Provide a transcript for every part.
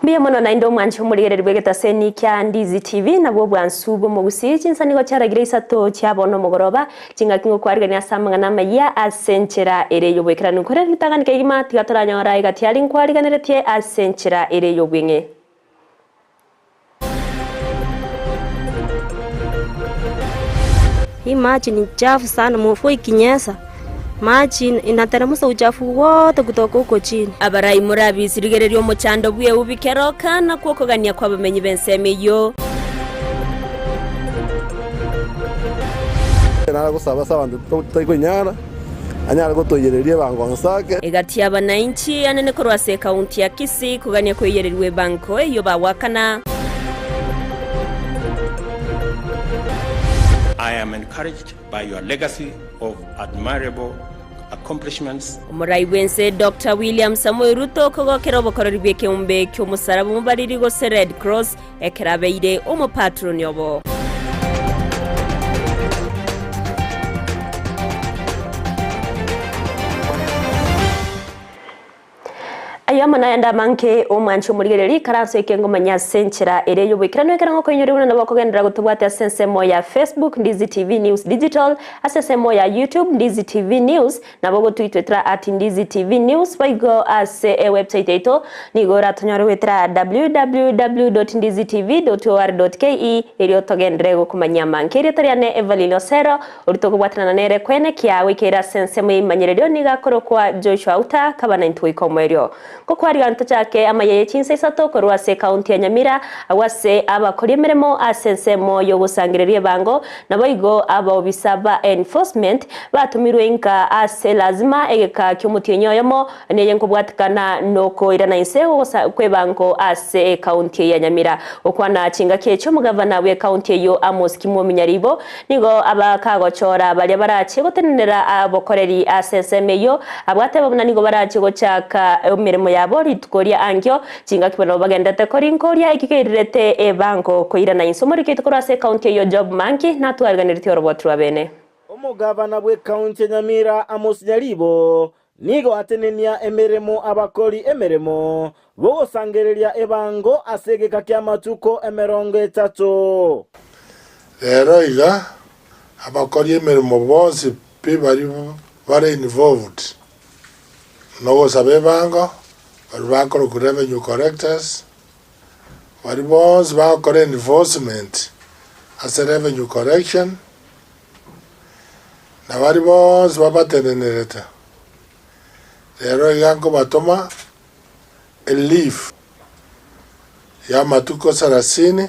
Mbuya mono naende omwanche omorigereria bw'egetaseni kia Ndizi TV nabwo obwansu bw'omogusii chinsa nigo chiaragire isato chia bono omogoroba chingaki ngokwarigania ase amang'ana amayia ase enchera ere y'oboikeranu nkorere ritang'ani kegima tiga toranyora egati aria nkwariganeretie ase enchera ere y'obweng'e. Hii maji ni chafu sana, mvua ikinyesha maji inateremsha uchafu wote kutoka huko chini. Abarai morabisirigererie omochando bw'eubi keroka, nakwo okogania kw'abamenyi b'ensemo eyio. Nare gosaba ase abanto totari konyara, anyare gotoiyereria ebango nsake. Egati y'abanainchi anene korwa ase ekaunti ya Kisii kogania koiyererigwa ebango eyio bagwakana. I am encouraged by your legacy of admirable accomplishments. Omorai bw'ense Doctor William Samoei Ruto kogokera obokoreri bw'ekeombe ki'omosaraba omobariri gose Red Cross ekero abeire omopatroni obo. Ayio amo nayande amange, omwanche omorigereria, ikaranso eke ngomanye ase enchera ere y'oboikeranu ekero ngokoinyoria buna nabo okogenderera gotobwatia ase ensemo ya Facebook, Ndizi TV News Digital, ase ensemo ya YouTube, Ndizi TV News, Nabo ogotwitwetera at Ndizi TV News boigo ase ewebsite yaito nigo oratonyore goetera www.ndizitv.or.ke erio togenderere gokomanyia amange. Erieta riane Evelyn Osero oria tokobwatanana nere koenekia goika ase ensemo y'eimanyererio nigo akorokwa Joshua Auta kaba naintwe goika omoerio. Ngokwaria ntochake amaya ye chinsa isato korwa ase ekaunti ya Nyamira, agwo ase abakori emeremo ase ensemo y'ogosangereria ebango, naboigo abaobisa ba enforcement batomirwe inka ase lazima egeka ki'omotienyi oyomo neye nkobwatikana nokoirana inse kw'ebango ase ekaunti ya Nyamira. Gokwana chingaki echio omogavana bw'ekaunti eyio Amos Kimwomi Nyaribo Nigo abakagochora baria barache gotenenera obokoreri ase ensemo eyio, abwateba buna nigo barache gochaka emeremo yabo rituko ria ankio, chingaki bono bagenderete korinkoria ekio keirirete ebango koirana inse. Omoriki oito korwa ase ekaunti eyio Job Manki natwariganeretie oroboti rwa bene. Omogavana bw'ekaunti ya Nyamira Amos Nyaribo nigo atenenia emeremo abakori emeremo bogosangereria ebango ase egeka ki'amatuko 30. Rero iga abakori emeremo bonsi pi baria bare involved nogosaba ebango, baria bakorokwa revenue collectors, baria bonsi bagokora enforcement ase revenue collection, na baria bonsi babatenenerete. Rero iga nkobatoma Elifu y'amatuko sarasini.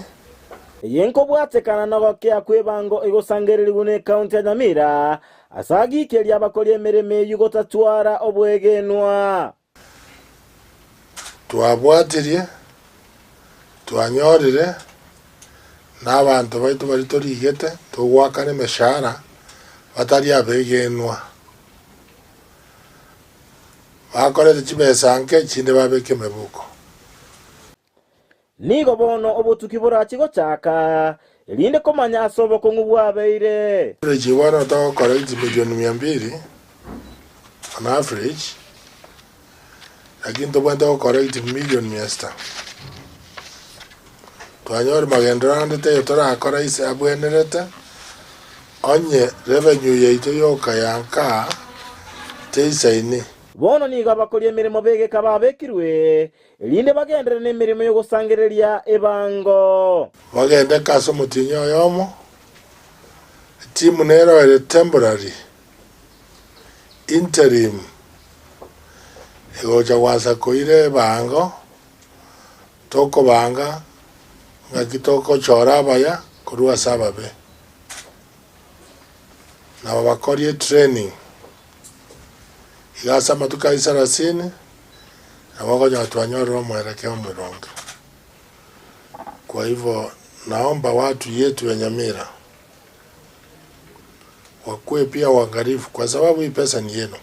Eye nkobwatekana nogokea kw'ebango egosangererigwe n'ekaunti ya Nyamira ase agikeria abakori emeremo eyio gotatwara obwegenwa. Twabwatirie, twanyorire, na abanto baito baria torigete togoakana emeshahara batari abegenwa. Bakorete chibesa nke, echinde babeke emebuko. Nigo bono obotuki borache gochaka, erinde komanya ase obokong'u bwabeire. Average bono togokora chimilioni mia mbili on average, lakini tobwenerete gokora chimilioni mia sita. Twanyora magenderero ande taiyo torakora ase abwenerete, Onye revenue yaito yoka ya nka teisaini. Bono nigo abakori emeremo b'egeka babekirwe, erinde bagenderere nemeremo y'ogosangereria ebango. Bagende ase omotienyi oyomo, etimu nero ere temporary, interim, egocha gwansa koira ebango, tokobanga ng'aki togochora abaya korwa ase ababe. Nabo bakorie training iga ase amatuko a isarasini, nabo okonyora twanyorire omwerekeo omoronge. Kwa hivyo naomba watu yetu ya Nyamira wakuwe pia waangalifu kwa sababu hii pesa ni yenu.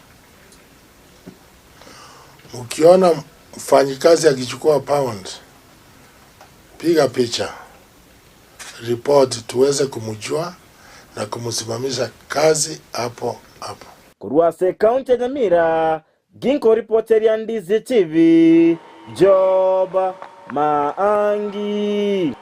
Mkiona mfanyikazi akichukua pound, piga picha Report tuweze kumjua na kumsimamisha kazi hapo hapo. Korwa ase ekaunti ya Nyamira, Ginko ripoteria Ndizi TV, Job Maangi.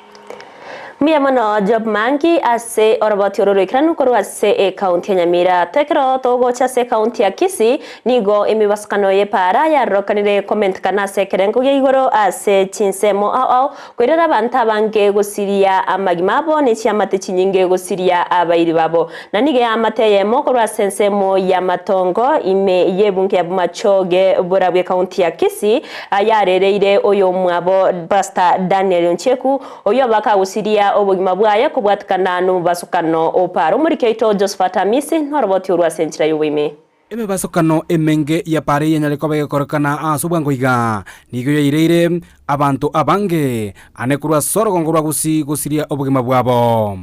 Mbuya mono Job Mangi ase oroboti oro roikeranu korwa ase ekaunti ya Nyamira. Ekero togocha ase ekaunti ya Kisii, nigo emebasukano y'epaara yarokanire komentekana ase ekerengo gia igoro ase chinsemo ao ao, koirera abanto abange gosiria amagima abo ne chiamate chinyinge gosiria abairi babo. Na nigo eamate eyemo korwa ase ensemo y'amatongo ime y'ebunge ya Bomachoge borabwo ekaunti ya Kisii yarereire oyomwabo Pastor Daniel Onchieku Oyio bakagusiria obogima bwaye kobwatikana nomobasukano o Paro. Omoriki oito Josephat Amisi noroboti orwo ase enchera y'oboime. Emebasukano emenge ya Paro eyanyare koba egekorekana ase obwango iga, nigo yaireire abanto abange ane korwa ase orogongo rwa Gusii gosiria obogima bwabo.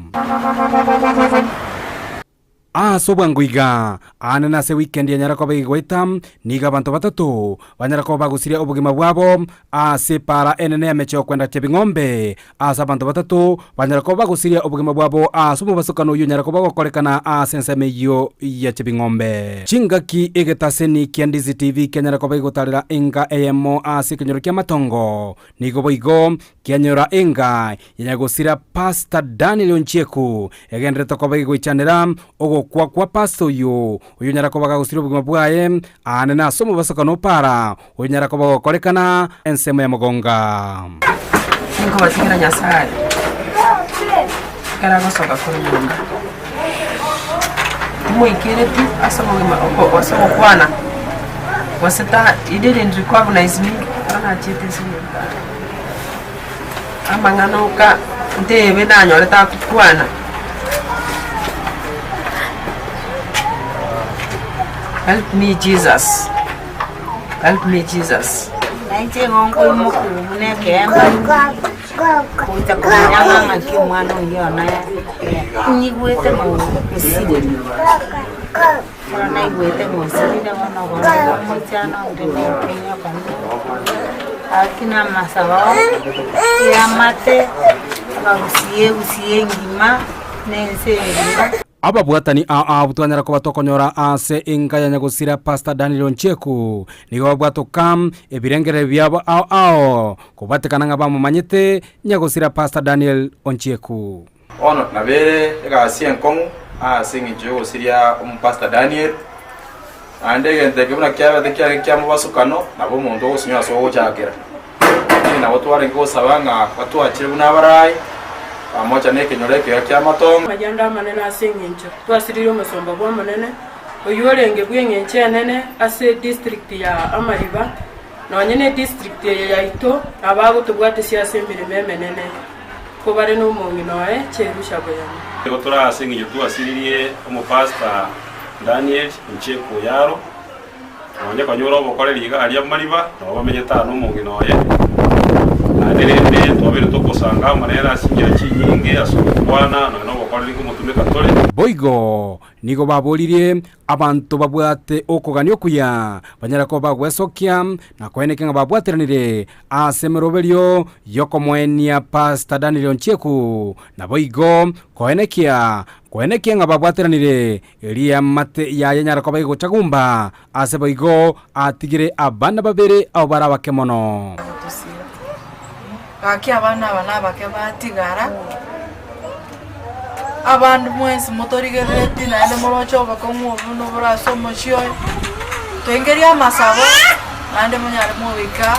Ase obwango iga, aane nase wikendi yanyara koba egegoeta, nigo abanto batato banyara koba bagosiria obogima bwabo ase epaara enene y'ameche y'okwenda Chebing'ombe, ase abanto batato banyara koba bagosiria obogima bwabo ase omobasokano oyio onyara koba ogokorekana ase ensemo eyio ya Chebing'ombe. Chingaki egetaseni kia Ndizi TV kianyara koba gegotarera enka eyemo ase ekenyoro ki'amatongo, nigo boigo kianyora enga Nyagosira Pastor Daniel Onchieku egenderete koba egoichanera ogokwa kwa pastor oyo, oyonyara koba gagosiria obogima bwaye aane nase omobasokano opara oyonyara koba gokorekana ensemo ya mogonga. Tinkobatigera Nyasae ekero agosoka korwa nyomba, timoikereti ase obogima ase ogokwana, gose ta he didn't recognize me ekero nachiete ase enyomba. Amang'ana oka ntebe nanyorete agokwana. Help me Jesus, help me Jesus. Nainche igo nkoimoka buna ekeemba gocha komanya ng'a ng'aki omwana oyio one nyigwete ng'a osirire. Ekero naigwete ng'a osirire bono bono iga omochano onde nokoinyoka gaki na amasabo eamate abagusie egusie engima na ense engima. Ababwatani aa twanyara koba tokonyora ase enka ya nyagosira Pastor Daniel Onchieku nigo babwatoka ebirengererio biabo ao ao kobwatekana ng'a bamomanyete nyagosira Pastor Daniel Onchieku. Bono nabere egasi enkong'u ase engencho y'ogosiria omopastor Daniel, naende egento eke buna kiabete kiarenge kia mobasukano, nabo omonto ogosinywa ase ogochakera. Lakini nabo twarenge gosaba ng'a batwachire buna abarai, pamoja na ekenyoro ekiya ki'amatongo. Amarianda amanene ase engencho twasiririe omosomba bw'Omonene, oyio orenge bw'engencho enene ase edistrict ya Amariba, nonye nedistrict eye yaito nabagotobwatesia ase emeremo emenene. Kobare nomong'ina oye Cherusha boyani. Nigo tore ase engencho twasiririe omopastor Daniel Ncheku Oyaro, nonye konyora obokoreri iga aria Mariba, nabo bamenyete aa nomong'ina oye, naende rende twabeire togosanga amo nere ase chinchera chinyinge ase ogokwana nonya nobokoreri nkomotumeka tore. Boigo nigo baboririe Abanto babwate okogania okuya banyare koba bagwesokia na koeneka ng'a babwateranire ase emeroberio y'okomoenia Pastor Daniel Onchieku, naboigo koenekia koenekia ng'a babwateranire erio eamate yaye enyare koba egochagumba ase boigo atigire abana babere abwo bare abake mono. Gaki abana aba nabake batigara, abandu mwensi motorigereretie naende moroche obokong'u obo buna obore ase omochie oyo, toingerie amasabo naende monyare mogoika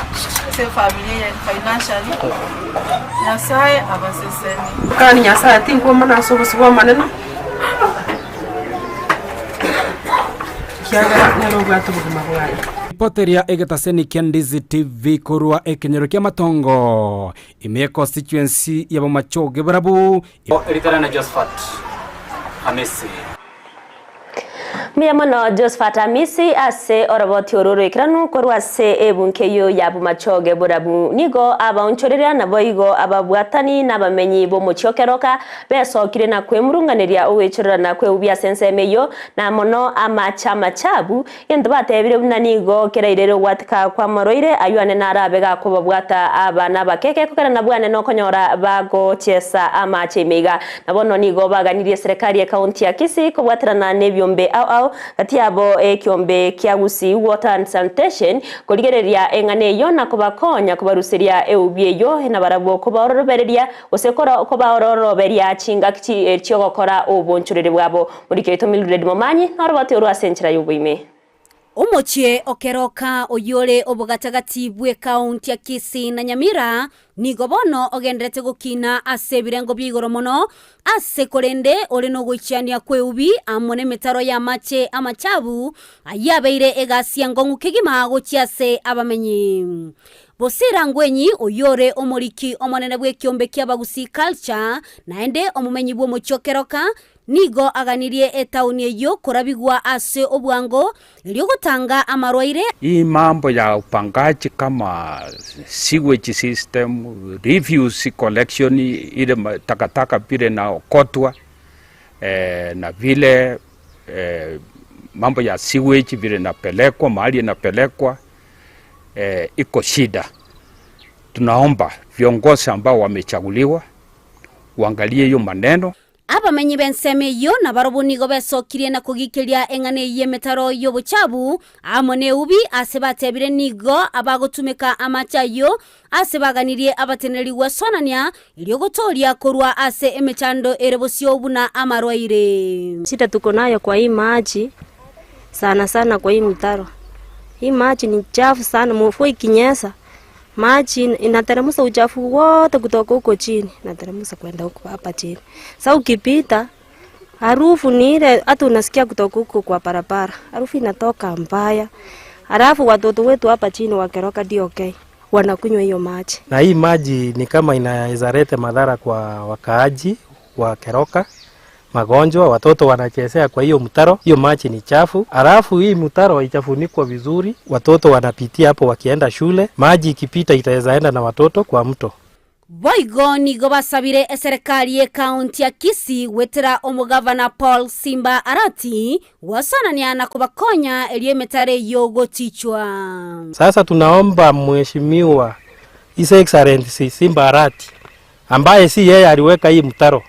ase efamiri eye financially, Nyasaye abasesenie. Kani Nyasaye tinkwomana ase obosio bw'Omonene, ekiagera nere obwate obogima bwane. Ripoti ria egetaseni kia Ndizi TV korwa ekenyoro kia Matongo, ime ye constituency ya Bomachoge Borabu. Erieta riane Josephat Hamisi. Mbuya mono Josephat Amisi ase oroboti oro oroikeranu korwa ase ebunke eyio ya Bomachoge Borabu. Nigo abaonchoreria naboigo ababwatani na abamenyi b'omochie o Keroka besokire na kwemurunganeria ogwechorerana kw'eubi ase ensemo eyio, na mono amache amachabu, Gento batebire buna nigo kerairere ogwatika kw'amarwaire ayio ane narabe gakobabwata abana abake, gekogera nabwo ane nokonyora bagochiesa amache ime iga. Na bono nigo baganirie eserekari y'ekaunti ya Kisii kobwaterana nebiombe ao. ao ao gati yabo ekiombe kia Gusii Water and Sanitation korigereria eng'ana eyio na kobakonya kobaruseria eubi eyio nabarabwo kobaororobereria gose kobaororoberia chingaki chiogokora obonchoreri bwabo. Morikio oito Mildred Momanyi noroboti orwo ase enchera y'oboime. Omochie o Keroka oyore obogatagati bw'ekaunti ya Kisii na Nyamira nigo bono ogenderete gokina ase ebirengo bia igoro mono ase korende ore nogoichania kw'eubi amo nemetaro y'amache amachabu ayio abeire egasi enkong'u kegima gochia ase abamenyi. Bosira Ngwenyi oyio ore omoriki omonene bw'ekiombe ki'Abagusii Culture naende omomenyi bw'omochie o Keroka Nigo aganirie etaoni eyio korabigwa ase obwango, erio gotanga amarwaire. Hii mambo ya upangaji kama sewage system, refuse collection ile takataka vile inaokotwa na vile mambo ya sewage vile inapelekwa mahali inapelekwa iko shida. Tunaomba viongozi ambao wamechaguliwa waangalie hiyo maneno. Abamenyi b'ensemo eyio nabarobwo nigo besokirie na kogikeria eng'ana eyio y'emetaro y'obochabu amo neubi, ase batebire nigo abagotumeka amache ayio ase baganirie abateneneri gwesonania, erio gotooria korwa ase emechando ere bosio buna amarwaire. Shida tuko nayo kwa hii maji sana sana kwa hii mtaro. Hii maji ni chafu sana, mvua ikinyesha Maji inateremsha uchafu wote kutoka huko chini, inateremsha kwenda huko hapa chini. Sasa ukipita harufu ni ile hata unasikia kutoka huko kwa barabara, harufu inatoka mbaya. Halafu watoto wetu hapa chini wa Keroka DOK wanakunywa hiyo maji. Na hii maji ni kama inaweza leta madhara kwa wakaaji wa Keroka magonjwa, watoto wanachezea kwa hiyo mtaro, hiyo maji ni chafu. Alafu hii mtaro haijafunikwa vizuri, watoto wanapitia hapo wakienda shule, maji ikipita itaweza enda na watoto kwa mto. Boigo nigo basabire eserekari y'ekaunti ya Kisii gwetera omogavana Paul Simba Arati gwasanania na kobakonya erio emetaro eyio gotichwa. Sasa tunaomba Mheshimiwa His Excellency Simba Arati ambaye si yeye aliweka hii mtaro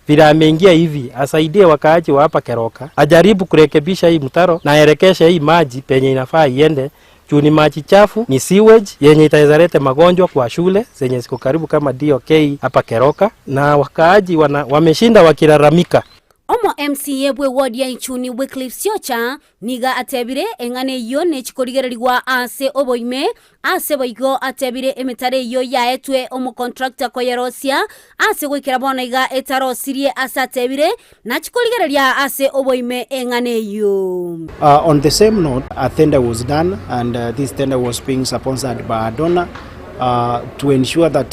vile ameingia hivi asaidie wakaaji wa hapa Keroka, ajaribu kurekebisha hii mtaro na aelekeshe hii maji penye inafaa iende, juu ni maji chafu, ni sewage yenye itaweza leta magonjwa kwa shule zenye ziko karibu kama DOK hapa Keroka, na wakaaji wana, wameshinda wakilalamika. Omo MCA bwe ward ya Ichuni Wycliffe Siocha nigo atebire eng'ana eyio nechikorigererigwa ase oboime Ase boigo atebire emetaro eyio yaetwe omocontractor koyerosia, ase goikera bono iga etarosirie ase atebire, nachie korigereria ase oboime eng'ana eyio. On the same note, a tender was done and this tender was being sponsored by a donor to ensure that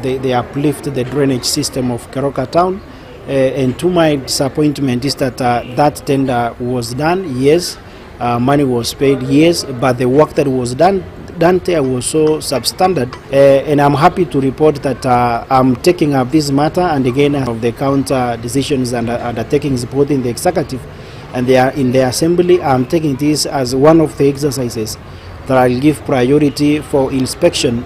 they, they uplift the drainage system of Keroka town. And to my disappointment is that that tender was done, yes, money was paid, yes, but the work that was done done there was so substandard. And I'm happy to report that I'm taking up this matter and again of the counter decisions and undertakings both in the executive and they are in the assembly. I'm taking this as one of the exercises that I'll give priority for inspection.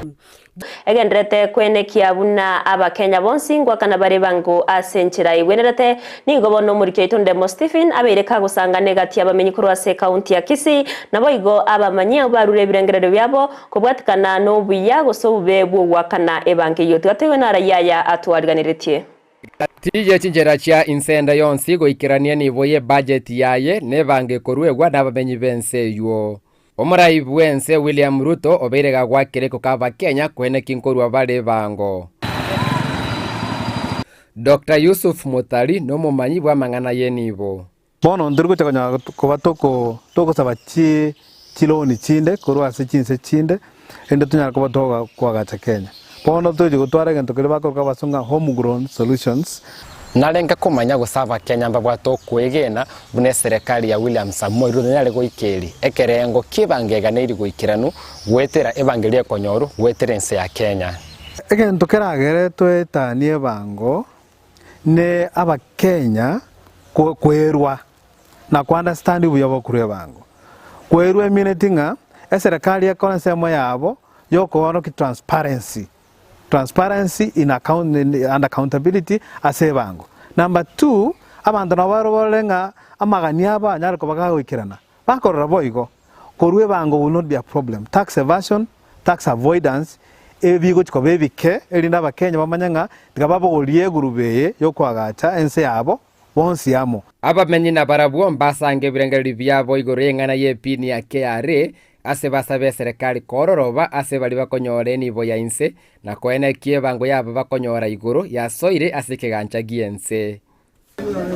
Egendererete kwenekia buna Abakenya bonsi ngwakana bare bango ase enchera egwenerete. Nigo bono omoriki oito Ndemo Stephen abeire kagosangana egati y'abamenyi korwa ase ekaunti ya Kisii, naboigo abamanyi abwo barure ebirengererio biabo kobwatikana nobuya gose obobe bw'ogoakana ebango eyio. Tiga toigwe naraia aya atwariganeretie. Gati ye chinchera chia inse ende yonsi goikerania nibo y'ebajeti yaye nebango ekoruegwa nabamenyi b'ense eyio. Omorai bw'ense William Ruto obeire gagwakera ekoko Abakenya koeneki nkorua bare ebango. Doctor Yusuf Mutari nomomanyi bw'amang'ana y'enibo. Bono ntori gocha konyara koba togosaba chiloni chinde korwa ase chinse chinde, erinde tonyare koba tokoagacha Kenya. Bono tochi gotwara egento keria bakoroka abasongo ng'a home grown solutions. Narenge komanya gose Abakenya mbabwate okwegena buna eserekari ya William Samoei Ruto nere goikeria ekerengo ki'ebango eganeiri goikeranu goetera ebango eria ekonyoru goetera ense ya Kenya. Egento keragere toetanie ebango ne Abakenya kwerwa na ko understand obuya bwa korwa ebango. Kwerwa emineti ng'a eserekari ekore ensemo yabo yokoorokia transparency. Transparency in account and accountability ase ebango. Number two, Abanto nabo barore ng'a amagani abo anyare koba gagoikerana. Bakorora boigo, korwa ebango will not be a problem. Tax evasion, tax avoidance, ebi bigochi koba ebike erinde abakenya bamanye ng'a tiga babogorie egurube eye yokoagacha ense yabo bonsi amo. Abamenyi nabarabwo mbasange ebirengererio biabo igoro y'eng'ana y'epini ya KRA, ase basabe eserekari koororoba ase baria bakonyora enibo ya inse, na koenekia ebango yabo bakonyora igoro yasoire ase ekegancha gi'ense.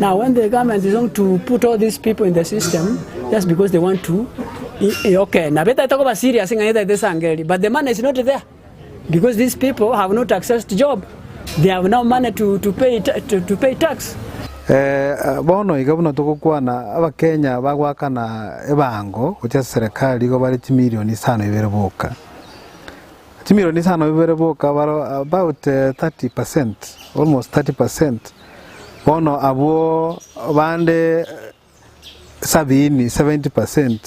Now when the government is going to put all these people in the system just because they want to okay nabo etaete koba serious ng'a etaete esangereria but the money is not there because these people have not accessed job they have no money to, to, pay, to, to pay tax. Eh, bono iga buna togokwana abakenya bagoakana ebango gochia ase serikali igo bare chimilioni isano ibere boka. Chimilioni isano ibere boka baro about 30%, almost 30%. Bono abwo bande sabini, 70%,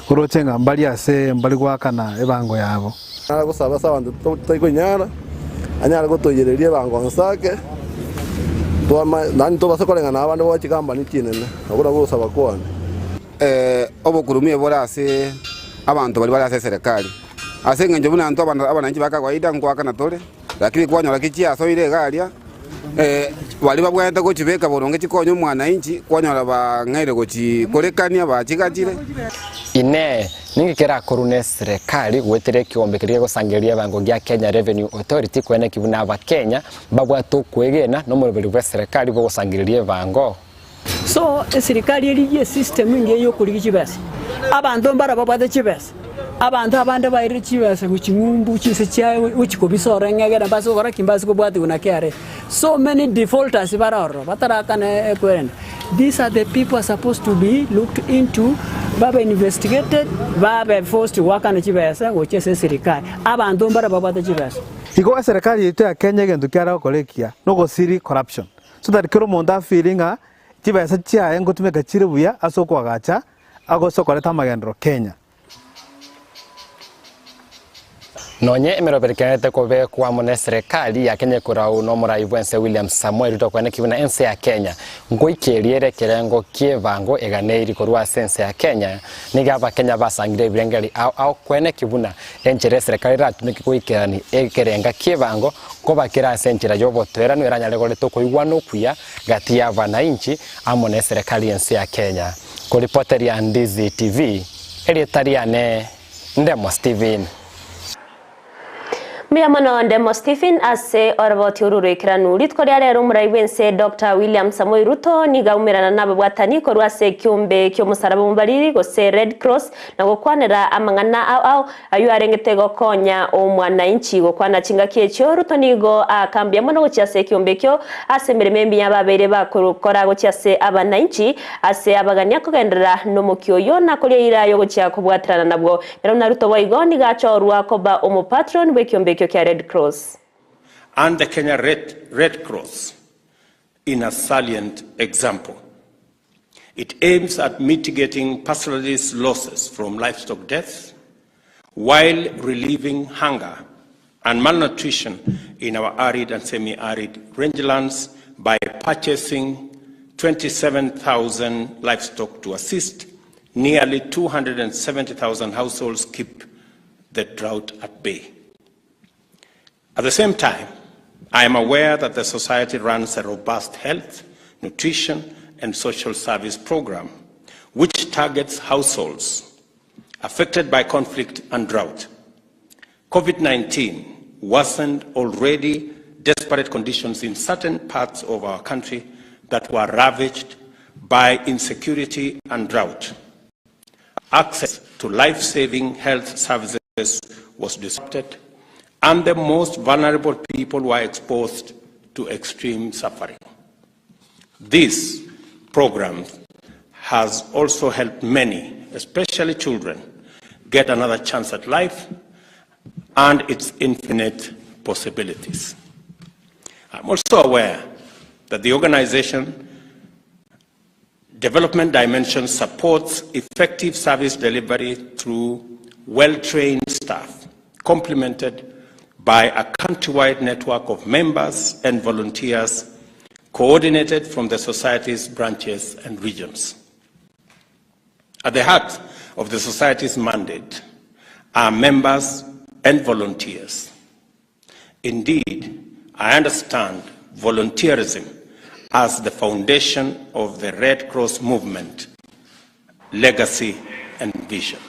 oroche ng'a mbari ase mbari goakana ebango yabo. Nare gosaba ase abanto totari konyara, anyare gotoiyereria ebango nsake, twama naende tobase koreng'ana abande bobe chikambani chinene, okwo nabwo ogosaba kwane. Obokurumia bore ase abanto baria bare ase eserekari, ase eng'encho buna intwe abananchi ba kawaida nkoakana tore, lakini kwanyora ki chiasoire iga aria, baria babwenerete gochibeka boronge chikonye omwananchi, kwanyora bang'aire gochikorekania bachigachire. Inee! Ninki kerakorwe neserekari goetera ekeombe keria kegosangereria ebango gia Kenya Revenue Authority koeneki buna abakenya mbabwate okwegena nomoroberi bw'eserekari bw'ogosangereria ebango? So eserikari erigie esystem engiya yokorigia chibesa. Abanto mbare babwate chibesa, abanto abande bairire chibesa gochia ng'umbu chinse chiaye gochia kobisa ororo eng'egere mbase gokora ki? Mbase kobwatiwa na KRA. So many defaulters bare ororo batarakana ekwerende. These are the people are supposed to be looked into, babe investigated, babe forced goakana chibesa gochia ase eserikari. Abanto mbare babwate chibesa. Igo eserekari yaito ya Kenya egento kiare gokora ekiya nogosiri corruption. So that kera omonto afeele ng'a chibesa chiaye ngotumeka chire buya ase okoagacha agose okoreta amagenderero Kenya. Nonye emeroberi ekenerete kobekwa amo neserekari ya Kenya ekorau nomorai bwense William Samoei Ruto koeneki buna ense ya Kenya ngoikeria ere ekerengo kiebango eganeiri korwa ase ense ya Kenya nigo abakenya basangire ebirengeri ao ao koeneki buna enchera eserekari eratumeke goikerani ekerenga kiebango Nkobakera ase enchera y'obotoeranu eranyare koreta okoigwana okuya gati y'abanainchi amo neserekari y'ense ya Kenya. Koripoteria Ndizi TV, erieta riane Ndemo Stephen. Mbuya mono Ndemo Stephen ase oroboti oru roikeranu. Rituko ria rero omorai bw'ense Doctor William Samoei Ruto nigo aumerana nababwatani korwa ase ekiombe ki'omosaraba omobariri gose Red Cross na gokwanera amang'ana ao ao Ayio arengete gokonya omwananchi gokwana chingaki echio, Ruto nigo aaka mbuya mono gochia ase ekiombe ekio ase emeremo emiya babeire bakora gochia ase abananchi, ase abagania kogenderera nomokia oyio na koria eira yogochia kobwaterana nabwo. Ere buna Ruto boigo nigo achorwa koba omopatron bw'ekiombe ekio kia Red Cross. And the Kenya Red, Red Cross in a salient example. It aims at mitigating pastoralist losses from livestock deaths while relieving hunger and malnutrition in our arid and semi-arid rangelands by purchasing 27,000 livestock to assist nearly 270,000 households keep the drought at bay. At the same time, I am aware that the society runs a robust health, nutrition, and social service program, which targets households affected by conflict and drought. COVID 19 worsened already desperate conditions in certain parts of our country that were ravaged by insecurity and drought. Access to life saving health services was disrupted, and the most vulnerable people were exposed to extreme suffering. This program has also helped many, especially children, get another chance at life and its infinite possibilities. I'm also aware that the organization Development Dimension supports effective service delivery through well-trained staff, complemented by a countrywide network of members and volunteers coordinated from the Society's branches and regions. At the heart of the Society's mandate are members and volunteers. Indeed, I understand volunteerism as the foundation of the Red Cross movement, legacy and vision.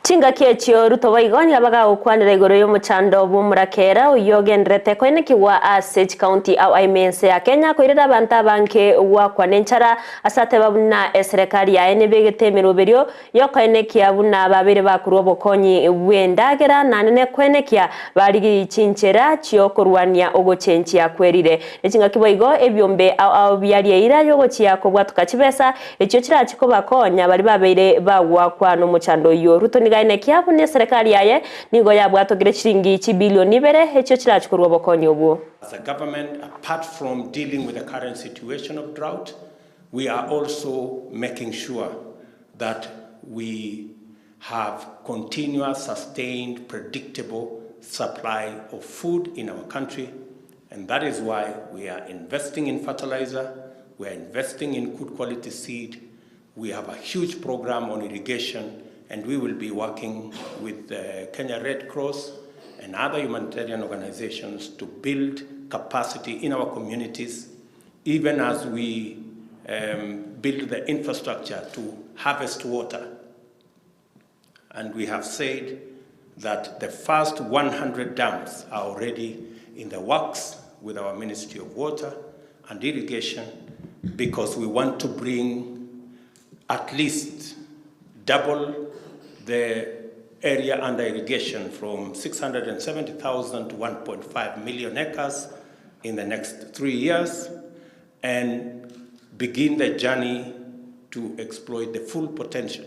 Chingaki echio Ruto boigo nigo bagagokwanera igoro y'omochando bw'omorakera oyio ogendererete koenekigwa ase chikaunti ao aime ense ya Kenya koirera abanto abange goakwa nenchara ase ateba buna eserekari yaye nebegete emeroberio Y'okoenekia buna babeire bakorua obokonyi bw'endagera, naende nekoenekia barigirie chinchera chi'okorwania ogochenchia kwerire. Ne chingaki boigo ebiombe ao ao biaria eira y'ogochia kobwatoka chibesa echio chirache kobakonya baria babeire bagoakwa nomochando oyio. Ruto nigo aenekia buna eserekari yaye nigo yabwatokire chiringi chibilioni ibere echio chirache korua obokonyi obwo. As a government, apart from dealing with the current situation of drought, we are also making sure that we have continuous, sustained, predictable supply of food in our country. And that is why we are investing in fertilizer, we are investing in good quality seed, we have a huge program on irrigation, and we will be working with the Kenya Red Cross and other humanitarian organizations to build capacity in our communities, even as we um, build the infrastructure to harvest water. And we have said that the first 100 dams are already in the works with our Ministry of Water and Irrigation because we want to bring at least double the area under irrigation from 670,000 to 1.5 million acres in the next three years and begin the journey to exploit the full potential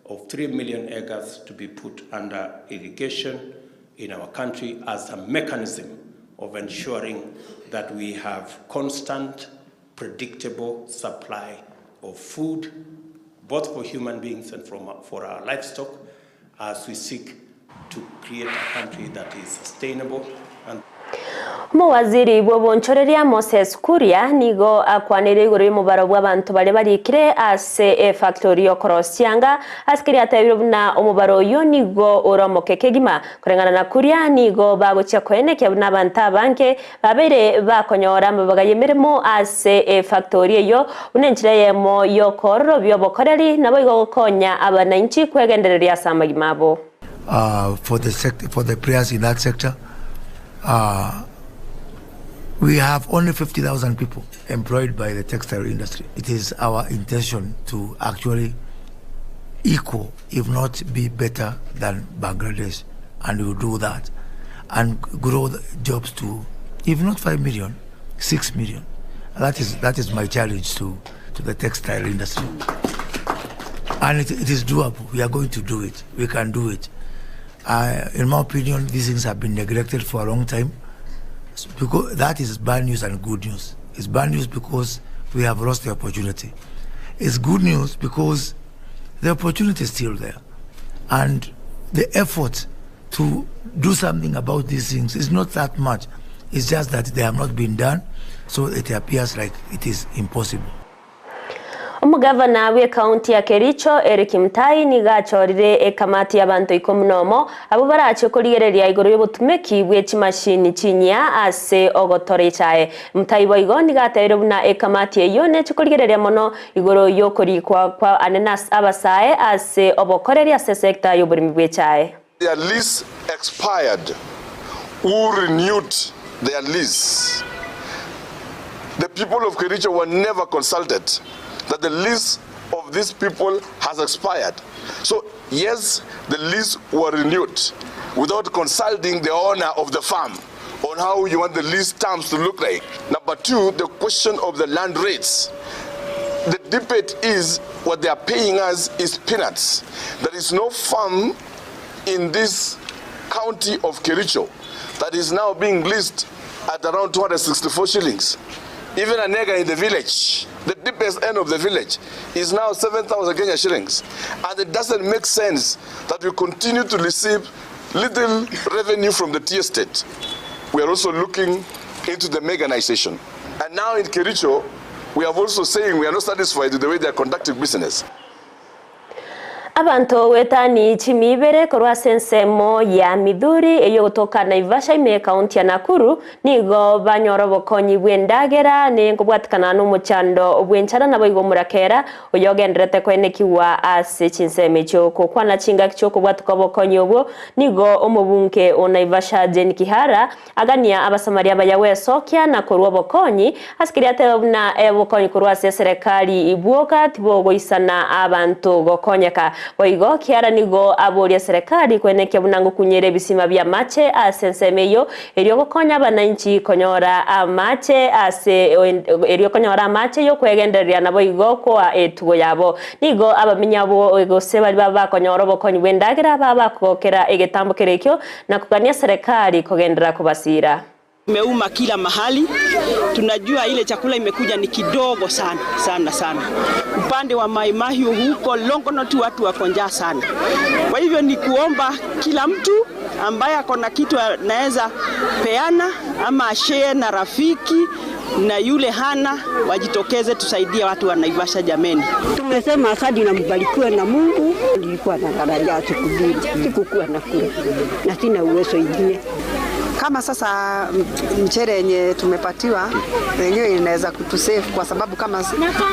of 3 million acres to be put under irrigation in our country as a mechanism of ensuring that we have constant, predictable supply of food, both for human beings and from, for our livestock, as we seek to create a country that is sustainable and Omowaziri bw'obonchoreria Moses Kuria nigo akwanire igoro y'omobaro bw'abanto baria barikire ase efactori y'okorosia chianga ase keria atebire buna omobaro oyio nigo ore omoke kegima. Koreng'ana na Kuria nigo bagochia koenekia buna abanto abange babeire bakonyora amabaga y'emeremo ase efactori eyio buna enchera eyemo y'okoororobia obokoreri naboigo gokonya abanainchi kwegendereria ase amagima abo. uh, for the sector, for the players in that sector. Uh, we have only 50,000 people employed by the textile industry. It is our intention to actually equal, if not be better than Bangladesh, and we will do that and grow the jobs to, if not 5 million, 6 million. That is, that is my challenge to, to the textile industry. And it, it is doable. We are going to do it. We can do it. Uh, in my opinion, these things have been neglected for a long time. Because that is bad news and good news. It's bad news because we have lost the opportunity. It's good news because the opportunity is still there. And the effort to do something about these things is not that much. It's just that they have not been done, so it appears like it is impossible. Omogavana bw'ekaunti ya Kericho Eric Mutai nigo achorire ekamati y'abanto ikomi nomo abwo barache korigereria igoro y'obotumeki bwe chimashini chinyia ase ogotora echae. Mutai boigo nigo atebire buna ekamati eyio neche korigereria mono igoro y'okorikwa kwa anene abasae ase obokoreri ase esecta y'oboremi bwa echae. Their lease expired, who renewed their lease. The people of Kericho were never consulted that the lease of these people has expired. So yes, the lease were renewed without consulting the owner of the farm on how you want the lease terms to look like. Number two, the question of the land rates. The debate is what they are paying us is peanuts. There is no farm in this county of Kericho that is now being leased at around 264 shillings. Even an acre in the village, the deepest end of the village, is now 7,000 Kenya shillings. And it doesn't make sense that we continue to receive little revenue from the tea estate. We are also looking into the mechanization. And now in Kericho, we have also saying we are not satisfied with the way they are conducting business. Abanto goetani chimi ibere korwa ase ensemo ya Mithuri eyio gotoka Naivasha ime ekaunti ya Nakuru nigo banyora obokonyi bw'endagera ne nkobwatikana nomochando bw'enchara naboigo omorakera oyogendererete koenekigwa ase chinsemo echio. Gokwana chingaki chi'okobwatuka obokonyi obwo nigo omobunge o Naivasha Jane Kihara Agania Abasamaria abaya gwesokia na korua obokonyi, ase keria atebe buna obokonyi korwa ase eserekari bwoka tibogoisana abanto gokonyeka. Boigo kiara nigo aboria eserekari kwenekia buna ngokunyera ebisima bi'amache ase ensemo eyio, erio gokonya abananchi konyora amache ase erio konyora amache y'okwegendereria naboigo koa etugo yabo. Nigo abamenyi abwo gose baria bakonyora obokonyi bw'endagera babakogokera egetambo keria ekio na kogania serikali kogenderera kobasiira. Imeuma kila mahali, tunajua ile chakula imekuja ni kidogo sana sana sana. Upande wa Mai Mahiu huko Longonot watu wako njaa sana. Kwa hivyo ni kuomba kila mtu ambaye ako na kitu anaweza peana ama ashare na rafiki na yule hana, wajitokeze tusaidie watu wa Naivasha jameni. Tumesema asante na mbarikiwe na Mungu. Nilikuwa na njaa siku mbili, sikukuwa na kula na sina uwezo ingine. Kama sasa mchere yenye tumepatiwa yenyewe inaweza kutusave kwa sababu kama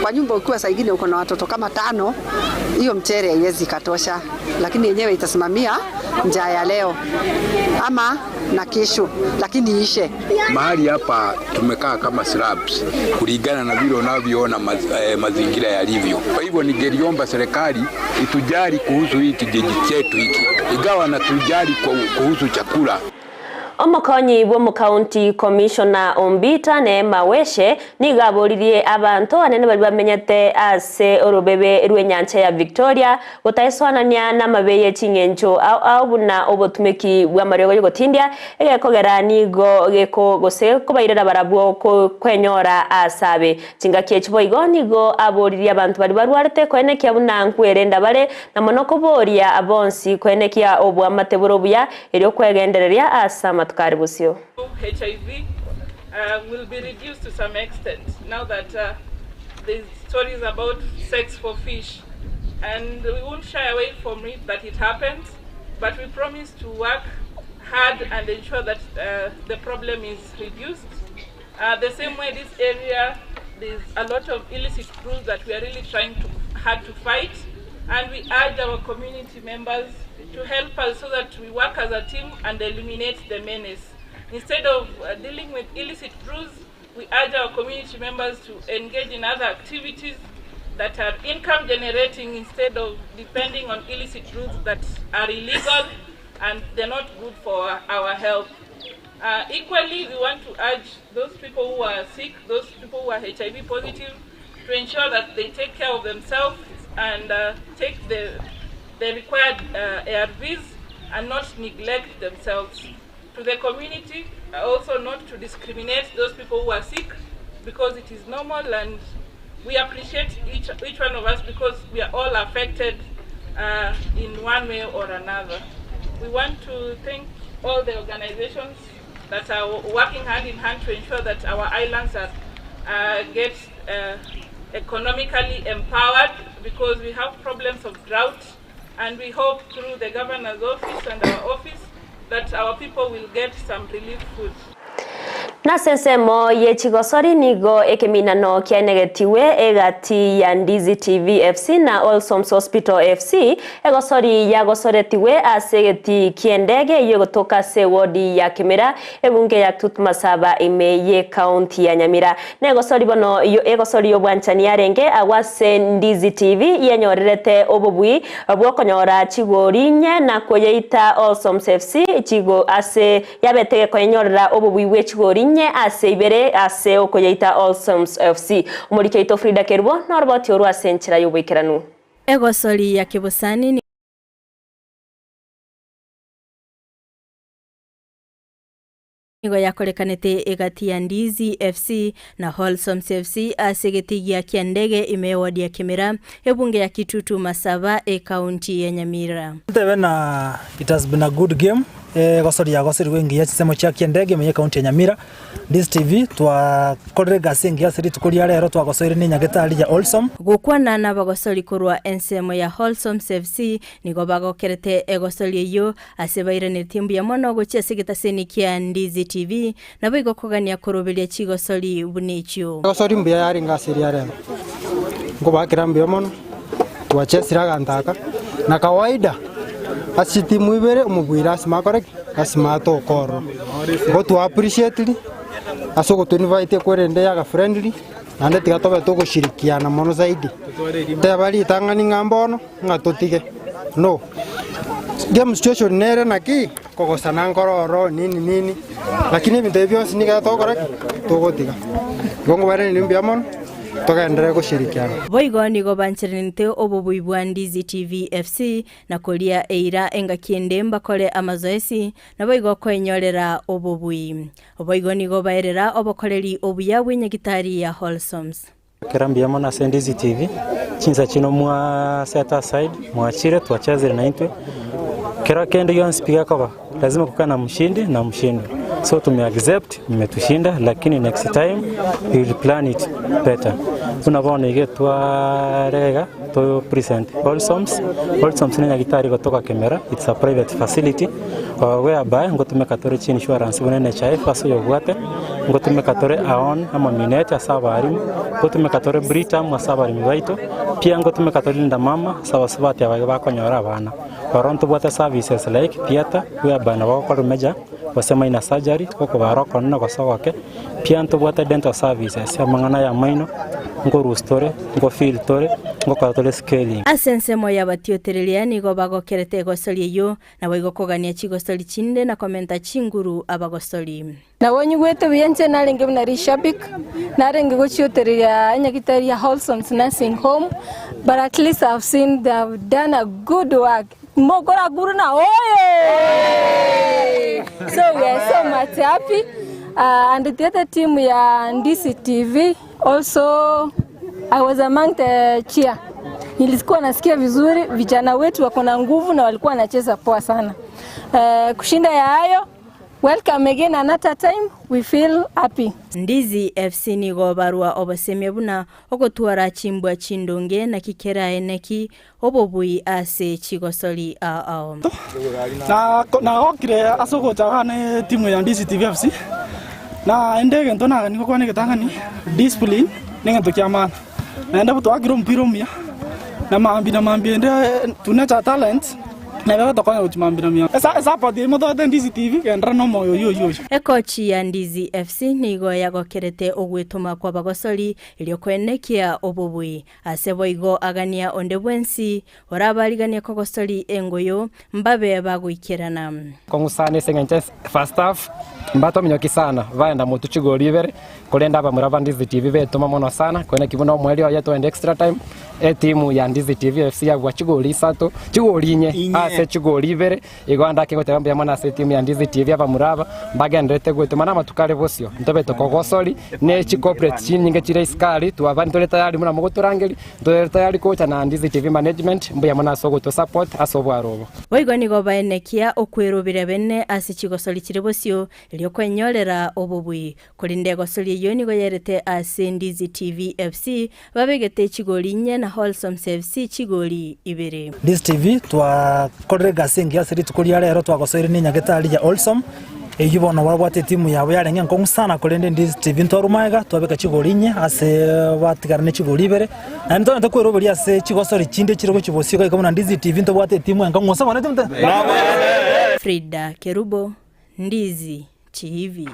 kwa nyumba ukiwa saa ingine uko na watoto kama tano, hiyo mchere haiwezi katosha, lakini yenyewe itasimamia njaa ya leo ama na kesho, lakini ishe. Mahali hapa tumekaa kama slabs kulingana na vile unavyoona mazingira yalivyo. Kwa hivyo ningeliomba serikali itujali kuhusu hii kijiji chetu hiki, ingawa natujali kuhusu chakula. Omokonyi bw'omokaunti Commissioner Ombita Neema Weshe nigo aboririe abanto anene baria bamenyete ase orobebe rw'enyancha ya Victoria gotaesoanania n'amabe ye ching'encho ao ao buna obotumeki bw'amariogo y'ogotindia egekogera nigo geko gose kobairera barabwo kwenyora asabe chingaki echi boigo nigo aboririe abanto baria barwarete koenekia buna nkwerenda bare na mono koboria bonsi koenekia obwamate bore obuya erio kwegendereria ase amatuko ari bosio. HIV will be reduced to some extent now that there's stories about sex for fish, and we won't shy away from it that it happens, but we promise to work hard and ensure that the problem is reduced. The same way this area, there's a lot of illicit brews that we are really trying to hard to fight, and we urge our community members to help us so that we work as a team and eliminate the menace. Instead of dealing with illicit brews, we urge our community members to engage in other activities that are income generating instead of depending on illicit brews that are illegal and they're not good for our health. Equally, we want to urge those people who are sick, those people who are HIV positive, to ensure that they take care of themselves and take the required ARVs and not neglect themselves. To the community, also not to discriminate those people who are sick, because it is normal and we appreciate each one of us because we are all affected in one way or another. We want to thank all the organizations that are working hand in hand to ensure that our islands are get economically empowered, because we have problems of drought, and we hope through the governor's office and our office that our people will get some relief food. Na sensemo ye chigosori nigo ekeminano kianegetiwe egati ya Ndizi TV FC na Olsoms Hospital FC egosori yagosoretiwe ase egeti kiendege iyo gotoka se wodi ya Kemera ebunge ya Tutmasaba ime ye county ya Nyamira na egosori bono iyo egosori yobwanchani yarenge agwase Ndizi TV yenyorerete obobui bwokonyora chigori nye na koyeita Olsoms FC chigo ase yabetege koyenyorera obobui bwe chigori nye ase ibere ase okoyeita Olsoms FC omorikeito Frida Kerubo norboti orwa ase enchera y'oboikeranu. Egosori ya kebosani nigo yakorekanete egati ya Ndizi FC na Wholesomes FC ase egetigia kia ndege ime wodi ya Kemera ebunge ya Kitutu Masaba e county ya Nyamira. Ntebe na it has been a good game. Egosori yagoserigwe engiya chinsemo chia Kiendege ime y'Ekaunti ya Nyamira. Ndizi TV twakorire egasi engiya ase rituko ria rero twagosoire ne Nyagetari ya Wholesome. Gokwana nabagosori korwa ensemo ya Wholesomes FC nigo bagokerete egosori eyio ase bairanetie mbuya mono gochia ase egetaseni kia Ndizi TV naboigo kogania koroberia chigosori buna echio. Egosori mbuya yarenge ase eria rero, nkobakera mbuya mono, twachesire aganto aka, na kawaida ase chitimu ibere omobui lasima akore ki? Lasima atoke ororo. Igo twa appreciatiri ase ogotoinvite kwerende yaga friendly, naende tiga tobe togoshirikiana mono zaidi. Teba ritang'ani ng'a mbono, ng'a totige, no. Game situation nere naki, kogosana nkoro ororo nini nini, lakini ebinto ebi bionsi nigo togokora ki? Togotiga. Igo nkobairaneria mbuya mono, togenderere goshirikiana. Boigo nigo bancheranete obobui bwa Ndizi TV FC na koria eira engaki ende mbakore amazoesi, naboigo koenyorera obobui. Boigo nigo baerera obokoreri obuya bw'enyagitari ya Wholesomes. Kera mbuya mono ase Ndizi TV, chinsa chino mwa set aside, mwachire twachezire naintwe, kero kende gionsi pi gekoba lazima kukae na mshindi na mshindwa, so tume accept mmetushinda lakini next time we will plan it better. Buna bono iga twarega to present Wholesomes, Wholesomes ne nyagitari gotoka Kemera, it's a private facility whereby ngotumeka tore chi insurance buna NHIF ase oyobwate, ngotumeka tore Aon amo Minet ase abarimu, ngotumeka tore Britam ase abaremi baito, pia ngotumeka tore Linda Mama ase abasubati abake bakonyora abana. Oro ntobwate services like theatre whereby nabo ogokora major gose minor surgery, okobara okonene gose ogoke, pia ntobwate dental services amang'ana ya amaino, nkorusia tore, nkofill tore, ngokora tore scaling. Ase ensemo y'abatiotereria nigo bagokerete egosori eyio, Naboigo kogania chigosori chinde na komenta chinguru abagosori. Nabo nyigwete buya inche narenge buna rishabik, narenge gochiotereria enyagitari ya Wholesomes Nursing Home, but at least I've seen they have done a good work. Mokora guru na oye! So we are so much happy. And the other team ya Ndisi TV also I was among the cheer. Nilikuwa nasikia vizuri, vijana wetu wako na nguvu na walikuwa wanacheza poa sana. Kushinda ya hayo, welcome again another time, we feel happy. Ndizi FC nigo barua obosemia buna ogotwara chimbwa chindonge naki kerae neki obobui ase chigosori ao ao. Nagokire ase ogocha iga ne etimu ya Ndizi TV FC, naende egento nagani gokwana egetang'ani, discipline negento kia maana. Naende abwo twakire omopira omuya, na mambia na mambia ende tunecha talent, nabo egotokonya gochia mambia na mambia. Esapoti eye motoete Ndizi TV, genderera na omoyo oyio oyio oyio. Ekochi ya Ndizi FC nigo yagokerete ogwetoma kw'abagosori erio koenekia obobui. Ase boigo agania onde bwensi orabariganie kogosori engoyo, mbabe bagoikerana. Kong'usana ase engencho first half mbatominyoki sana baenda motwe chigori ibere korende abamura ba Ndizi TV betoma mono sana korende naki buna omoerio oye twende extra time etimu ya Ndizi TV FC yabua chigori isato chigori inye ase chigori ibere igo ande ake goteba mbuya mono ase etimu ya Ndizi TV abamura aba mbagendererete gwetoma na amatuko are bosio ntobe tokogosori ne chicorporate chinyinge chire isiko aria twaba ntore tayari buna mogotorangeria Ntore tayari gocha na Ndizi TV management, mbuya mono ase ogotosupport ase obwaro obo. Boigo nigo baenekia okwerobera bene ase chigosori chire bosio, erio kwenyorera obobui. Korende egosori eyio nigo yerete ase Ndizi TV FC, babegete chigori inye na Wholesomes FC chigori ibere. Ndizi TV twakorire egasi engiya ase rituko ria rero twagosoire ne nyagetari ya Wholesome. Eyio bono babwate etimu yabo yarenge enkong'u sana, korende Ndizi TV ntwarwa magega, twabeka chigori inye ase batigara ne chigori ibere. Naende togende kweroberia ase chigosori chinde chire gochia bosio iga buna Ndizi TV ntobwate etimu enkong'u gose bono etimu Frida Kerubo, Ndizi TV.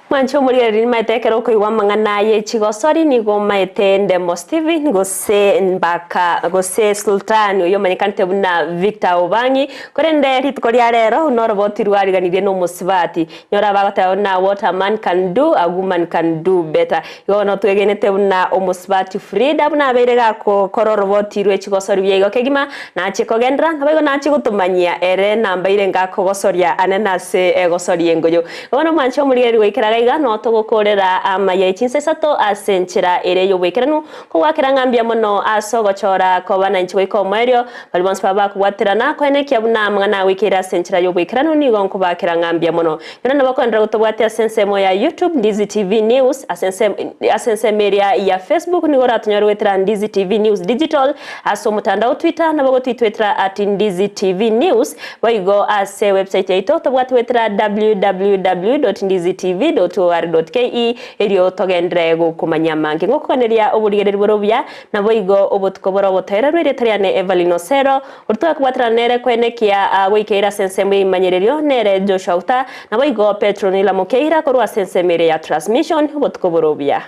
Mwanche omorigereria nimaete ekero okoigwa amang'ana aye chigosori nigo omaete Ndemo Steven gose Mbaka gose Sultani oyio omanyekanete buna Victor Obang'i korende rituko ria rero noroboti rwariganirie nomosubati nyora bagoteba buna what a man can do a woman can do better igo bono twegenete buna omosubati Frida buna abeire gakokora oroboti rwe chigosori buya igo kegima Nachie kogenderera, naboigo nachie gotomanyia ere nambaire ngakogosoria ane nase egosoria engoyo. Bono mwanche omorigereria goikera iga. Aiga no togokorera amaya echinsa isato ase enchera ere y'oboikeranu kogwakera ng'a mbuya mono ase ogochora koba nainche goika omoerio. Baria bonsi baba bakobwaterana koenekia buna amang'ana agoikeire ase enchera y'oboikeranu nigo nkobakera ng'a mbuya mono. Nyora nabo koenderera gotobwatia ase ensemo ya YouTube Ndizi TV News, ase ensemo ase ensemo eria ya Facebook nigo oratonyore goetera Ndizi TV News Digital, ase omotandao Twitter nabo gotwitwetera at Ndizi TV News, boigo ase website yaito tobwate goetera www dot ndizi tv dot or dot ke erio togenderere gokomanyia amange ngokoganeria oborigereria bore obuya Naboigo obotuko bore obotoereru erieta riane Evelyn Osero, oria twakobwaterana nere koenekia goikeira ase ensemo y'eimanyererio, nere Joshua Uta, naboigo Petronila Mokeira korwa ase ensemo eria ya Transmission, obotuko bore obuya.